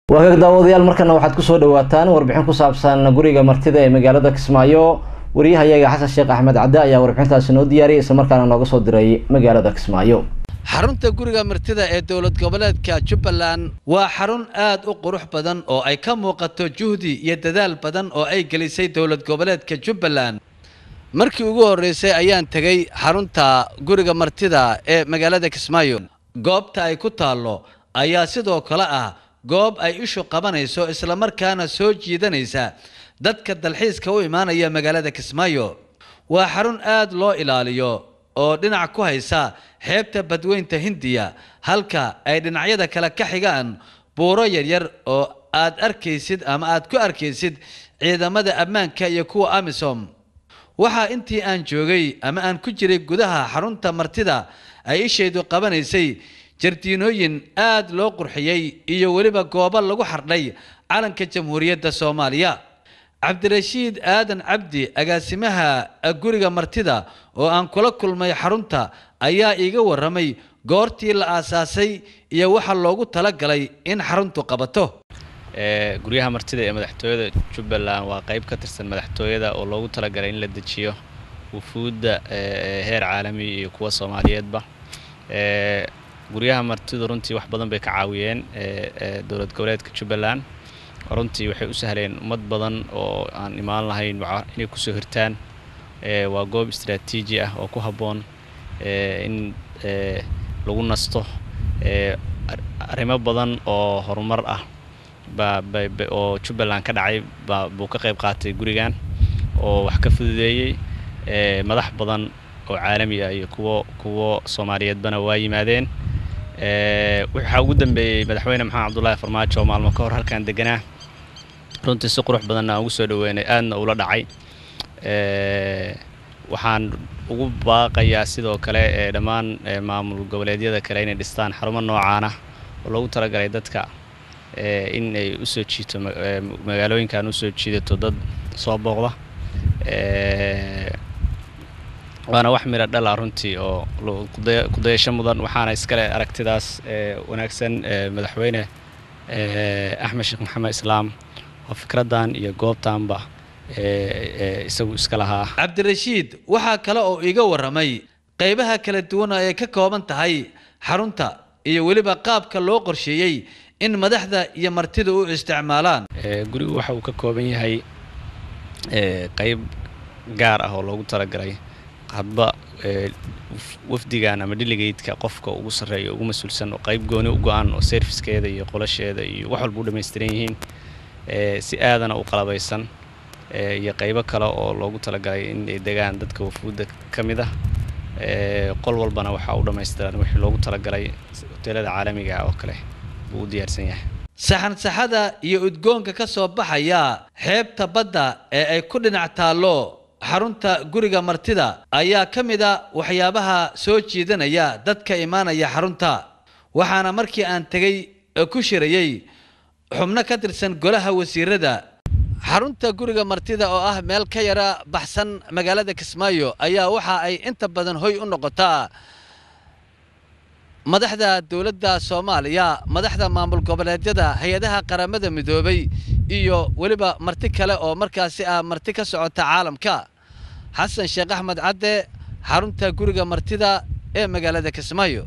Wagaag daawadayaal, markana waxaad kusoo dhawaataan warbixin ku saabsan guriga martida ee magaalada Kismaayo. Wariyahayaga Xasan Sheekh Axmed Cadde ayaa warbixintaasi noo diyaariyay, islamarkaana nooga soo diray magaalada Kismaayo. Xarunta guriga martida ee dowlad goboleedka Jubbaland waa xarun aad u qurux badan oo ay ka muuqato juhdi iyo dadaal badan oo ay gelisay dowlad goboleedka Jubbaland. Markii ugu horreysay ayaan tegay xarunta guriga martida ee magaalada Kismaayo. Goobta ay ku taallo ayaa sidoo kale ah goob ay ishu qabanayso, islamarkaana soo jiidanaysa dadka dalxiiska u imaanaya magaalada Kismaayo. Waa xarun aad loo ilaaliyo oo dhinac ku haysa xeebta badweynta Hindiya, halka ay dhinacyada kale ka xigaan buuro yaryar oo aad arkaysid ama aad ku arkaysid ciidamada ammaanka iyo kuwa AMISOM. Waxaa intii aan joogay ama aan ku jiray gudaha xarunta martida ay ishaydu qabanaysay jardiinooyin aad loo qurxiyey iyo weliba goobo lagu xardhay calanka Jamhuuriyadda Soomaaliya. Cabdirashiid Aadan Cabdi, agaasimaha guriga martida oo aan kula kulmay xarunta, ayaa iiga warramay goortii la aasaasay iyo waxa loogu talagalay in xaruntu qabato. Guryaha martida ee madaxtooyada Jubbaland waa qayb ka tirsan madaxtooyada oo loogu talagalay in la dejiyo wufuudda heer caalami iyo kuwa Soomaaliyeedba. Guryaha martidu runtii wax badan bay ka caawiyeen dowlad goboleedka Jubbaland. Runtii waxay u sahleen ummad badan oo aan imaan lahayn inay kusoo hirtaan. Waa goob istaraatiiji ah oo ku habboon in lagu nasto. Arrimo badan oo horumar ah oo Jubbaland ka dhacay buu ka qayb qaatay gurigan oo wax ka fududeeyey. Madax badan oo caalami ah iyo kuwo Soomaaliyeedbana waa yimaadeen. Waxaa ugu dambeeyey Madaxweyne Maxamed Cabdullaahi Farmaajo oo maalmo ka hor halkan deganaa. Runtii si qurux badanna aan ugu soo dhaweynay, aadna ula dhacay. Waxaan ugu baaqayaa sidoo kale dhammaan maamul goboleedyada kale inay dhistaan xarumo noocaan ah oo loogu talagalay dadka in ay usoo jiito magaalooyinkan, usoo jiidato dad soo booqda. Waana wax miro dhala runtii oo kudayasho mudan, waxaana iskale aragtidaas wanaagsan Madaxweyne Axmed Sheekh Maxamed Islaam oo fikraddan iyo goobtanba isagu iska lahaa. Cabdirashiid waxaa kale oo iiga warramay qaybaha kala duwan oo ay ka kooban tahay xarunta iyo weliba qaabka loo qorsheeyey in madaxda iyo martida u isticmaalaan. Gurigu waxa uu ka kooban yahay qayb gaar ah oo loogu talagalay hadba wafdigan ama delegateska qofka ugu sarreeya, ugu mas-uulsan, oo qayb gooni u go-an oo servicekeeda iyo qolasheeda iyo wax walba u dhammaystiran yihiin, si aadana u qalabaysan, iyo qaybo kale oo loogu talagalay in ay degaan dadka wafuudda ka mid ah. Qol walbana waxaa u dhammaystiran wixii loogu talagalay hoteelada caalamiga ah oo kale buu u diyaarsan yahay. Saxansaxada iyo udgoonka ka soo baxaya xeebta badda ee ay ku dhinac taallo xarunta guriga martida ayaa ka mid a waxyaabaha soo jiidanaya dadka imaanaya xarunta. Waxaana markii aan tegey ku shirayey xubno ka tirsan golaha wasiirada. Xarunta guriga martida oo ah meel ka yara baxsan magaalada Kismaayo ayaa waxa ay inta badan hoy u noqotaa madaxda dowladda Soomaaliya, madaxda maamul goboleedyada, hay-adaha Qaramada Midoobay iyo weliba marti kale oo markaasi ah marti ka socota caalamka. Xasan Sheekh Axmed Cadde, xarunta guriga martida ee magaalada Kismaayo.